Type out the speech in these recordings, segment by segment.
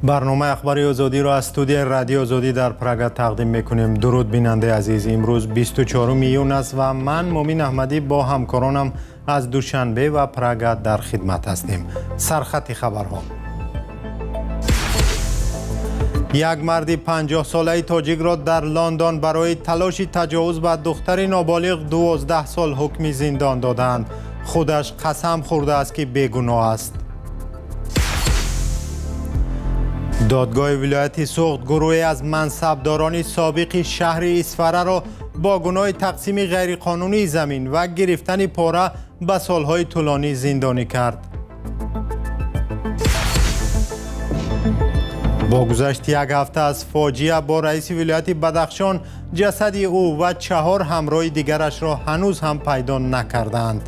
Барномаи Ахбори Озодиро аз студияи Радиои Озодӣ дар Прага тақдим мекунем. Дуруд, бинандаи азиз. Имрӯз 24 июн аст ва ман, Мумин Аҳмадӣ, бо ҳамкоронам аз Душанбе ва Прага дар хидмат ҳастем. Сархати хабарҳо. Як марди 50-солаи тоҷикро дар Лондон барои талоши таҷовуз ба духтари ноболиғ 12 сол ҳукми зиндон додаанд. Худаш қасам хӯрдааст, ки бегуноҳ аст. Додгоҳи вилояти Суғд гурӯҳе аз мансабдорони собиқи шаҳри Исфараро бо гуноҳи тақсими ғайриқонунии замин ва гирифтани пора ба солҳои тӯлонӣ зиндонӣ кард. Бо гузашти як ҳафта аз фоҷиа бо раиси вилояти Бадахшон, ҷасади ӯ ва чаҳор ҳамроҳи дигарашро ҳанӯз ҳам пайдо накардаанд.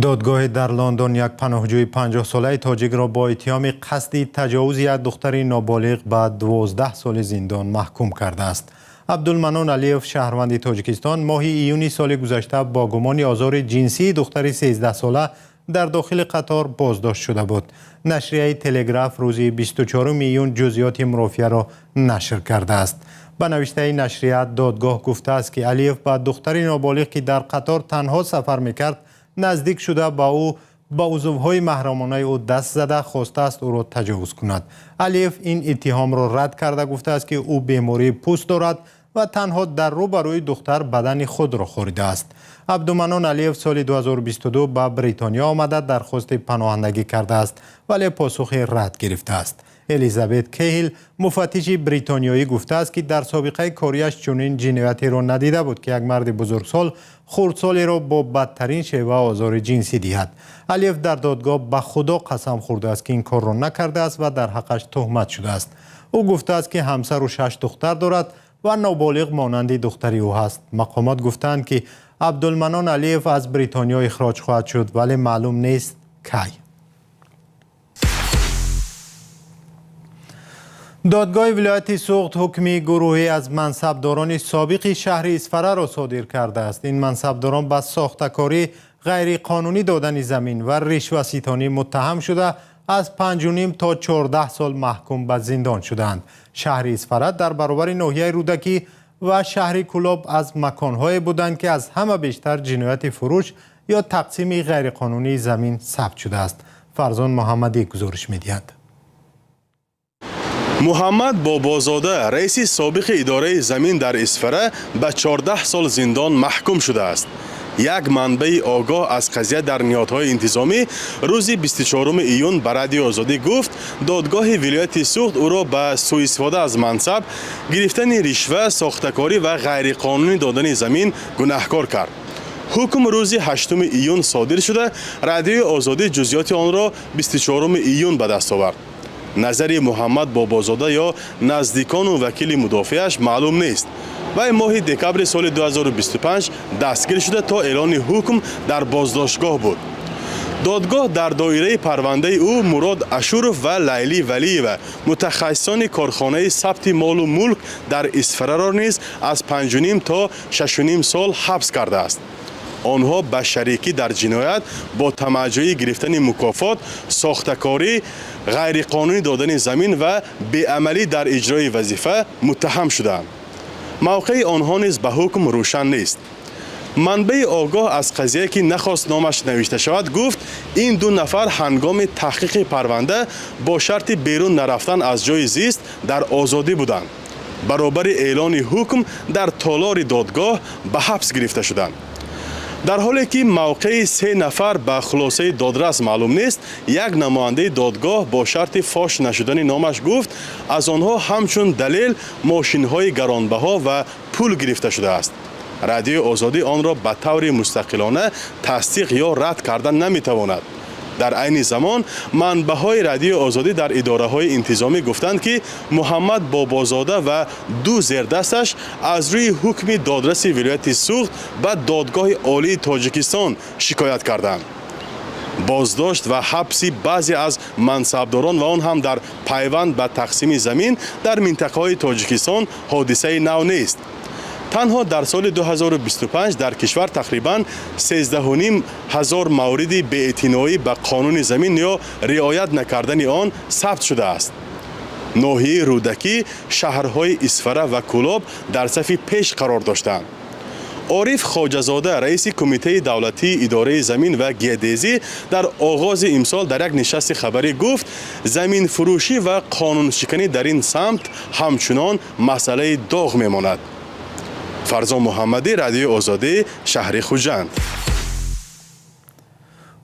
Додгоҳе дар Лондон як паноҳҷӯи 50-солаи тоҷикро бо иттиҳоми қасди таҷовузи як духтари ноболиғ ба 12 соли зиндон маҳкум кардааст. Абдулманон Алиев, шаҳрванди Тоҷикистон, моҳи июни соли гузашта бо гумони озори ҷинсии духтари 13-сола дар дохили қатор боздошт шуда буд. Нашрияи Телеграф рӯзи 24 июн ҷузъиёти мурофиаро нашр кардааст. Ба навиштаи нашрия, додгоҳ гуфтааст, ки Алиев ба духтари ноболиғ, ки дар қатор танҳо сафар мекард, наздик шуда, ба ӯ ба узвҳои маҳрамонаи ӯ даст зада, хостааст ӯро таҷовуз кунад. Алиев ин иттиҳомро рад карда, гуфтааст, ки ӯ бемории пӯст дорад ва танҳо дар рӯ ба рӯи духтар бадани худро хоридааст. Абдуманон Алиев соли 2022 ба Бритониё омада, дархости паноҳандагӣ кардааст, вале посухи рад гирифтааст. Элизабет Кеҳил, муфаттиши бритониёӣ, гуфтааст, ки дар собиқаи кориаш чунин ҷиноятеро надида буд, ки як марди бузургсол хурдсолеро бо бадтарин шева озори ҷинсӣ диҳад. Алиев дар додгоҳ ба Худо қасам хӯрдааст, ки ин корро накардааст ва дар ҳаққаш туҳмат шудааст. Ӯ гуфтааст, ки ҳамсару шаш духтар дорад ва ноболиғ монанди духтари ӯ ҳаст. Мақомот гуфтаанд, ки Абдулманон Алиев аз Бритониё ихроҷ хоҳад шуд, вале маълум нест, кай. Додгоҳи вилояти Суғд ҳукми гурӯҳе аз мансабдорони собиқи шаҳри Исфараро содир кардааст. Ин мансабдорон ба сохтакорӣ, ғайриқонунӣ додани замин ва ришваситонӣ муттаҳам шуда, аз 5,5 то 14 сол маҳкум ба зиндон шудаанд. Шаҳри Исфара дар баробари ноҳияи Рӯдакӣ ва шаҳри Кӯлоб аз маконҳое буданд, ки аз ҳама бештар ҷинояти фурӯш ё тақсими ғайриқонунии замин сабт шудааст. Фарзон Муҳаммадӣ гузориш медиҳад. Муҳаммад Бобозода, раиси собиқи идораи замин дар Исфара, ба 14 сол зиндон маҳкум шудааст. Як манбаи огоҳ аз қазия дар ниҳодҳои интизомӣ рӯзи 24 июн ба Радиои Озодӣ гуфт, додгоҳи вилояти Суғд ӯро ба сӯистифода аз мансаб, гирифтани ришва, сохтакорӣ ва ғайриқонунӣ додани замин гунаҳкор кард. Ҳукм рӯзи 8 июн содир шуда, Радиои Озодӣ ҷузъиёти онро 24 июн ба даст овард. Назари Муҳаммад Бобозода ё наздикону вакили мудофиаш маълум нест. Вай моҳи декабри соли 2025 дастгир шуда, то эълони ҳукм дар боздоштгоҳ буд. Додгоҳ дар доираи парвандаи ӯ Мурод Ашуров ва Лайлӣ Валиева, мутахассисони корхонаи сабти молу мулк дар Исфараро низ аз 5,5 то 6,5 сол ҳабс кардааст. Онҳо ба шарикӣ дар ҷиноят бо тамаъҷӯӣ гирифтани мукофот, сохтакорӣ, ғайриқонунӣ додани замин ва беамалӣ дар иҷрои вазифа муттаҳам шудаанд. Мавқеи онҳо низ ба ҳукм рӯшан нест. Манбаи огоҳ аз қазия, ки нахост номаш навишта шавад, гуфт, ин ду нафар ҳангоми таҳқиқи парванда бо шарти берун нарафтан аз ҷои зист дар озодӣ буданд. Баробари эълони ҳукм дар толори додгоҳ ба ҳабс гирифта шуданд. Дар ҳоле ки мавқеи се нафар ба хулосаи додрас маълум нест, як намояндаи додгоҳ бо шарти фош нашудани номаш гуфт, аз онҳо ҳамчун далел мошинҳои гаронбаҳо ва пул гирифта шудааст. Радиои Озодӣ онро ба таври мустақилона тасдиқ ё рад карда наметавонад. Дар айни замон манбаъҳои Радиои Озодӣ дар идораҳои интизомӣ гуфтанд, ки Муҳаммад Бобозода ва ду зердасташ аз рӯи ҳукми додраси вилояти Суғд ба Додгоҳи Олии Тоҷикистон шикоят карданд. Боздошт ва ҳабси баъзе аз мансабдорон ва он ҳам дар пайванд ба тақсими замин дар минтақаҳои Тоҷикистон ҳодисаи нав нест. Танҳо дар соли 2025 дар кишвар тақрибан 13,5 ҳазор мавриди беэътиноӣ ба қонуни замин ё риоят накардани он сабт шудааст. Ноҳияи Рӯдакӣ, шаҳрҳои Исфара ва Кӯлоб дар сафи пеш қарор доштанд. Ориф Хоҷазода, раиси Кумитаи давлатии идораи замин ва геодезӣ, дар оғози имсол дар як нишасти хабарӣ гуфт, заминфурӯшӣ ва қонуншиканӣ дар ин самт ҳамчунон масъалаи доғ мемонад. Фарзон Муҳаммадӣ, Радиои Озодӣ, шаҳри Хуҷанд.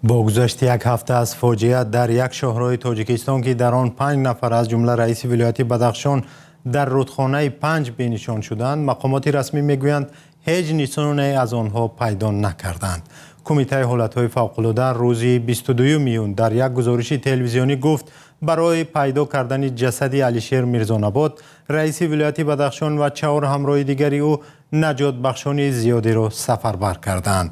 Бо гузашти як ҳафта аз фоҷиа дар як шоҳроҳи Тоҷикистон, ки дар он 5 нафар, аз ҷумла раиси вилояти Бадахшон, дар рудхонаи Панҷ бенишон шуданд, мақомоти расмӣ мегӯянд, ҳеҷ нишоне аз онҳо пайдо накарданд. Кумитаи ҳолатҳои фавқулода рӯзи 22 июн дар як гузориши телевизионӣ гуфт, барои пайдо кардани ҷасади Алишер Мирзонабот, раиси вилояти Бадахшон, ва чаҳор ҳамроҳи дигари ӯ наҷотбахшони зиёдеро сафарбар кардаанд.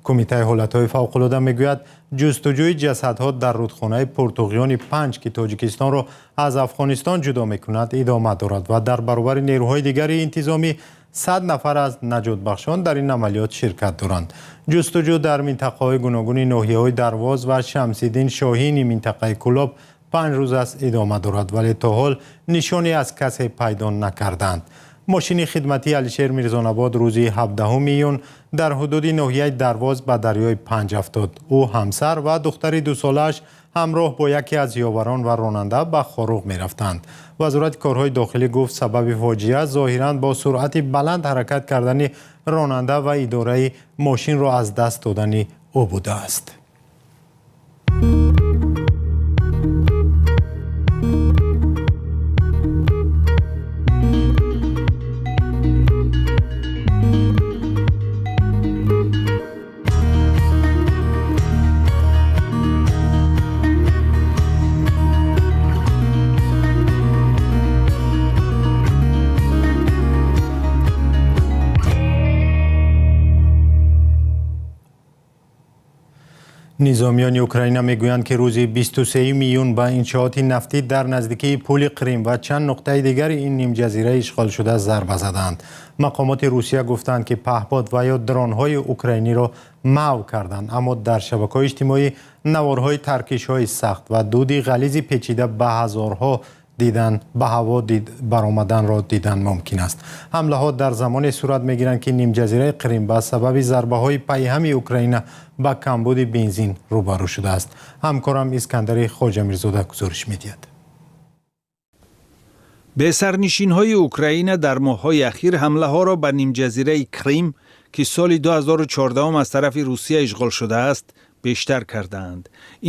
Кумитаи ҳолатҳои фавқулода мегӯяд, ҷустуҷӯи ҷасадҳо дар рудхонаи пуртуғёни Панҷ, ки Тоҷикистонро аз Афғонистон ҷудо мекунад, идома дорад ва дар баробари нерӯҳои дигари интизомӣ 100 нафар аз наҷотбахшон дар ин амалиёт ширкат доранд. Ҷустуҷӯ дар минтақаҳои гуногуни ноҳияҳои Дарвоз ва Шамсиддин Шоҳини минтақаи Кӯлоб 5 рӯз аст идома дорад, вале то ҳол нишоне аз касе пайдо накарданд. Мошини хидматии Алишер Мирзонабод рӯзи 17 июн дар ҳудуди ноҳияи Дарвоз ба дарёи Панҷ афтод. Ӯ, ҳамсар ва духтари 2-солааш ҳамроҳ бо яке аз ёварон ва ронанда ба Хоруғ мерафтанд. Вазорати корҳои дохилӣ гуфт, сабаби фоҷиа зоҳиран бо суръати баланд ҳаракат кардани ронанда ва идораи мошинро аз даст додани ӯ будааст. Низомиёни Украина мегӯянд, ки рӯзи 23 июн ба иншооти нафтӣ дар наздикии пули Қрим ва чанд нуқтаи дигари ин нимҷазираи ишғолшуда зарба задаанд. Мақомоти Русия гуфтанд, ки паҳпод ва ё дронҳои украиниро маҳв карданд, аммо дар шабакаҳои иҷтимоӣ наворҳои таркишҳои сахт ва дуди ғализи печида ба ҳазорҳо дидан ба ҳаво баромаданро дидан мумкин аст. Ҳамлаҳо дар замоне сурат мегиранд, ки нимҷазираи Қрим ба сабаби зарбаҳои пайҳами Украина ба камбуди бензин рӯбарӯ шудааст. Ҳамкорам Искандари Хоҷамирзода гузориш медиҳад. Бесарнишинҳои Украина дар моҳҳои ахир ҳамлаҳоро ба нимҷазираи Крим, ки соли 2014 аз тарафи Русия ишғол шудааст, бештар кардаанд.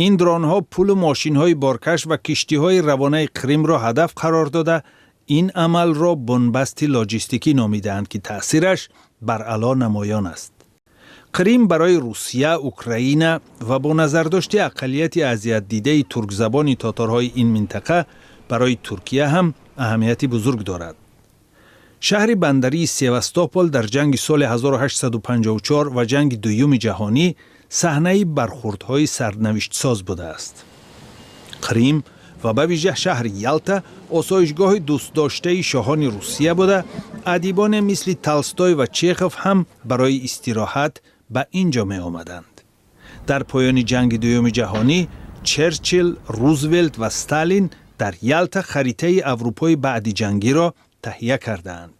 Ин дронҳо пулу мошинҳои боркаш ва киштиҳои равонаи Қримро ҳадаф қарор дода, ин амалро бунбасти лоҷистикӣ номидаанд, ки таъсираш баръало намоён аст. Қрим барои Русия, Украина ва бо назардошти ақаллияти азиятдидаи туркзабони тоторҳои ин минтақа барои Туркия ҳам аҳамияти бузург дорад. Шаҳри бандарии Севастопол дар ҷанги соли 1854 ва ҷанги дуюми ҷаҳонӣ саҳнаи бархурдҳои сарнавиштсоз будааст. Қрим ва ба вижа шаҳри Ялта осоишгоҳи дӯстдоштаи шоҳони Русия буда, адибоне мисли Толстой ва Чехов ҳам барои истироҳат ба ин ҷо меомаданд. Дар поёни ҷанги дуюми ҷаҳонӣ Черчилл, Рузвелт ва Сталин дар Ялта харитаи Аврупои баъдиҷангиро таҳия кардаанд.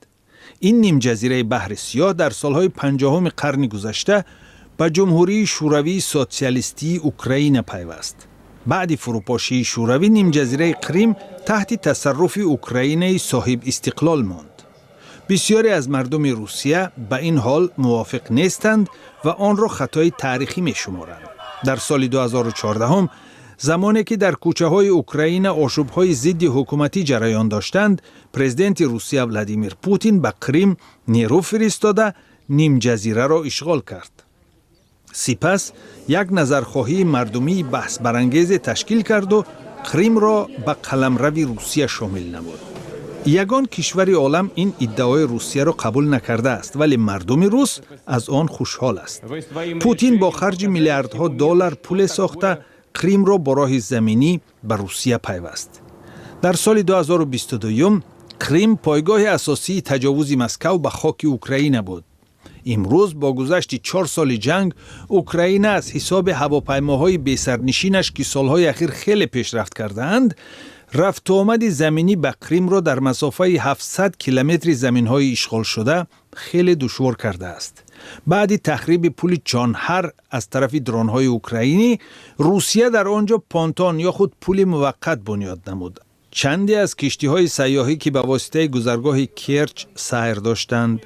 Ин нимҷазираи баҳри Сиёҳ дар солҳои 50-уми қарни гузашта ба Ҷумҳурии Шӯравии Социалистии Украина пайваст. Баъди фурӯпошии Шӯравӣ нимҷазираи Қрим таҳти тасарруфи Украинаи соҳибистиқлол монд. Бисёре аз мардуми Русия ба ин ҳол мувофиқ нестанд ва онро хатои таърихӣ мешуморанд. Дар соли 2014, замоне ки дар кӯчаҳои Украина ошӯбҳои зидди ҳукуматӣ ҷараён доштанд, президенти Русия Владимир Путин ба Қрим нерӯ фиристода, нимҷазираро ишғол кард. Сипас як назархоҳии мардумии баҳсбарангезе ташкил карду Қримро ба қаламрави Русия шомил намуд. Ягон кишвари олам ин иддаои Русияро қабул накардааст, вале мардуми рус аз он хушҳол аст. Путин бо харҷи миллиардҳо доллар пуле сохта, Қримро бо роҳи заминӣ ба Русия пайваст. Дар соли 2022 Крим пойгоҳи асосии таҷовузи Москав ба хоки Украина буд. Имрӯз, бо гузашти 4 соли ҷанг, Украина аз ҳисоби ҳавопаймоҳои бесарнишинаш, ки солҳои ахир хеле пешрафт кардаанд, рафтуомади заминӣ ба Қримро дар масофаи 700 километри заминҳои ишғолшуда хеле душвор кардааст. Баъди тахриби пули Чонҳар аз тарафи дронҳои украинӣ, Русия дар он ҷо понтон ё худ пули муваққат бунёд намуд. Чанде аз киштиҳои сайёҳӣ, ки ба воситаи гузаргоҳи Керч сайр доштанд,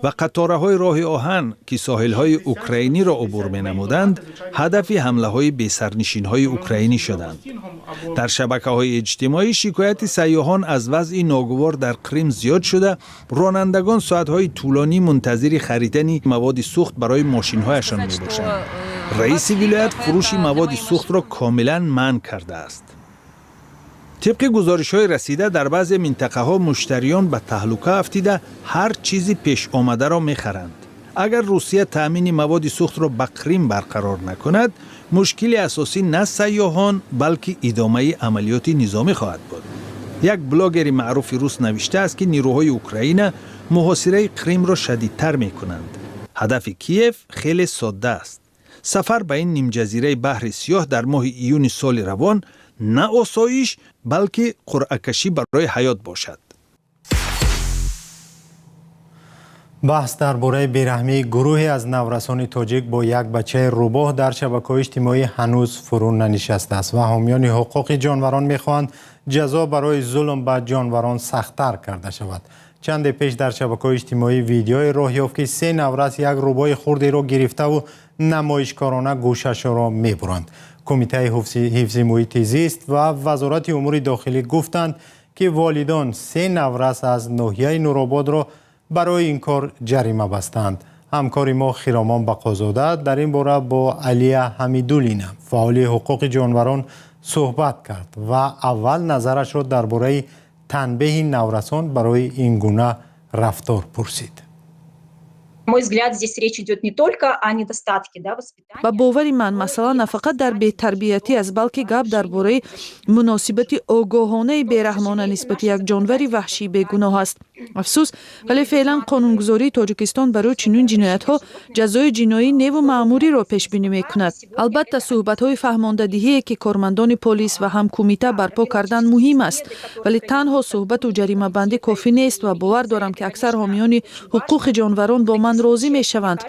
ва қатораҳои роҳи оҳан, ки соҳилҳои украиниро убур менамуданд, ҳадафи ҳамлаҳои бесарнишинҳои украинӣ шуданд. Дар шабакаҳои иҷтимоӣ шикояти сайёҳон аз вазъи ногувор дар Қрим зиёд шуда, ронандагон соатҳои тӯлонӣ мунтазири харидани маводи сӯхт барои мошинҳояшон мебошанд. Раиси вилоят фурӯши маводи сӯхтро комилан манъ кардааст. Тибқи гузоришҳои расида, дар баъзе минтақаҳо муштариён ба таҳлука афтида, ҳар чизи пешомадаро мехаранд. Агар Русия таъмини маводи сӯхтро ба Қрим барқарор накунад, мушкили асосӣ на сайёҳон, балки идомаи амалиёти низомӣ хоҳад буд. Як блогери маъруфи рус навиштааст, ки нирӯҳои Украина муҳосираи Қримро шадидтар мекунанд. Ҳадафи Киев хеле содда аст: сафар ба ин нимҷазираи Баҳри Сиёҳ дар моҳи июни соли равон на осоиш, балки қуръакашӣ барои ҳаёт бошад. Баҳс дар бораи бераҳмии гурӯҳе аз наврасони тоҷик бо як бачаи рӯбоҳ дар шабакаҳои иҷтимоӣ ҳанӯз фурӯ нанишастааст ва ҳомиёни ҳуқуқи ҷонварон мехоҳанд, ҷазо барои зулм ба ҷонварон сахттар карда шавад. Чанде пеш дар шабакаҳои иҷтимоӣ видеое роҳ ёфт, ки се наврас як рӯбоҳи хурдеро гирифтаву намоишкорона гӯшашро мебуранд. Кумитаи ҳифзи муҳити зист ва Вазорати умури дохилӣ гуфтанд, ки волидон се наврас аз ноҳияи Нурободро барои ин кор ҷарима бастанд. Ҳамкори мо Хиромон Бақозода дар ин бора бо Алия Ҳамидуллина, фаъоли ҳуқуқи ҷонварон, суҳбат кард ва аввал назарашро дар бораи танбеҳи наврасон барои ин гуна рафтор пурсид. Мой взгляд, здесь речь идет не только о недостатке, да, воспитания. Ба бовари ман, масъала на фақат дар бетарбиятӣ аст, балки гап дар бораи муносибати огоҳонаи бераҳмона нисбати як ҷонвари ваҳшии бегуноҳ аст. Афсӯс, вале феълан қонунгузории Тоҷикистон барои чунин ҷиноятҳо ҷазои ҷиноӣ неву маъмуриро пешбинӣ мекунад. Албатта, суҳбатҳои фаҳмондадиҳие, ки кормандони полис ва ҳам кумита барпо кардан, муҳим аст, вале танҳо суҳбату ҷаримабандӣ кофӣ нест ва бовар дорам, ки аксар ҳомиёни ҳуқуқи ҷонварон бо ман розӣ мешаванд.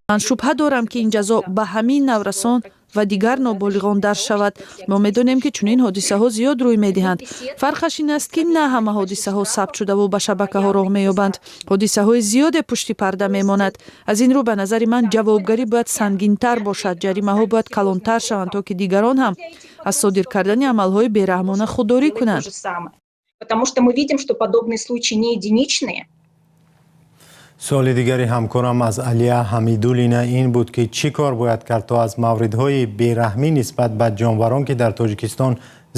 Ман шубҳа дорам, ки ин ҷазо ба ҳамин наврасон ва дигар ноболиғон дарс шавад. Мо медонем, ки чунин ҳодисаҳо зиёд рӯй медиҳанд. Фарқаш ин аст, ки на ҳама ҳодисаҳо сабт шудаву ба шабакаҳо роҳ меёбанд. Ҳодисаҳои зиёде пушти парда мемонад. Аз ин рӯ, ба назари ман, ҷавобгарӣ бояд сангинтар бошад, ҷаримаҳо бояд калонтар шаванд, то ки дигарон ҳам аз содир кардани амалҳои бераҳмона худдорӣ кунанд. Потому что мы видим, что подобные случаи не единичные. Суоли дигари ҳамкорам аз Алия Ҳамидуллина ин буд, ки чӣ кор бояд кард, то аз мавридҳои бераҳмӣ нисбат ба ҷонварон, ки дар Тоҷикистон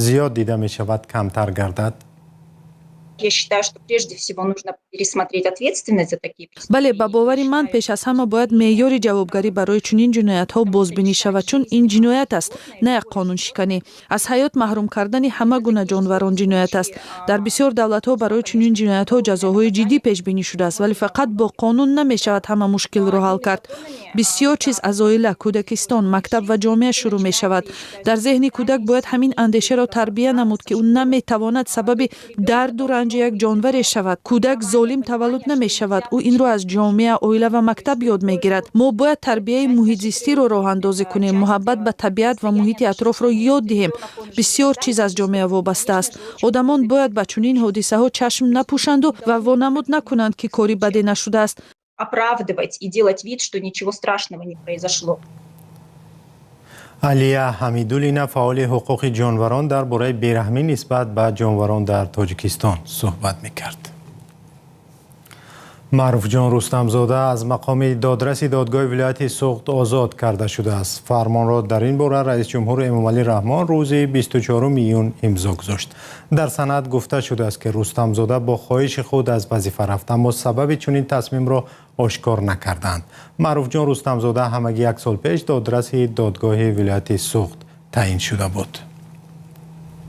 зиёд дида мешавад, камтар гардад. Я считаю, что прежде всего нужно пересмотреть ответственность за такие. Бале, ба бовари ман, пеш аз ҳама бояд меъёри ҷавобгарӣ барои чунин ҷиноятҳо бозбинӣ шавад, чун ин ҷиноят аст, на як қонуншиканӣ. Аз ҳаёт маҳрум кардани ҳама гуна ҷонварон ҷиноят аст. Дар бисёр давлатҳо барои чунин ҷиноятҳо ҷазоҳои ҷиддӣ пешбинӣ шудааст, вале фақат бо қонун намешавад ҳама мушкилро ҳал кард. Бисёр чиз аз оила, кӯдакистон, мактаб ва ҷомеа шурӯъ мешавад. Дар зеҳни кӯдак бояд ҳамин андешаро тарбия намуд, ки ӯ наметавонад сабаби дарду ранҷи як ҷонваре шавад. Кӯдак золим таваллуд намешавад, ӯ инро аз ҷомеа, оила ва мактаб ёд мегирад. Мо бояд тарбияи муҳитзистиро роҳандозӣ кунем, муҳаббат ба табиат ва муҳити атрофро ёд диҳем. Бисёр чиз аз ҷомеа вобаста аст. Одамон бояд ба чунин ҳодисаҳо чашм напӯшанду ва вонамуд накунанд, ки кори баде нашудааст. Оправдывать и делать вид, что ничего страшного не произошло. Алия Ҳамидуллина, фаъоли ҳуқуқи ҷонварон, дар бораи бераҳмӣ нисбат ба ҷонварон дар Тоҷикистон суҳбат мекард. Маъруфҷон Рустамзода аз мақоми додраси додгоҳи вилояти Суғд озод карда шудааст. Фармонро дар ин бора раисҷумҳур Эмомалӣ Раҳмон рӯзи 24 июн имзо гузошт. Дар санад гуфта шудааст, ки Рустамзода бо хоҳиши худ аз вазифа рафт, аммо сабаби чунин тасмимро ошкор накарданд. Маъруфҷон Рустамзода ҳамагӣ як сол пеш додраси додгоҳи вилояти Суғд таъин шуда буд.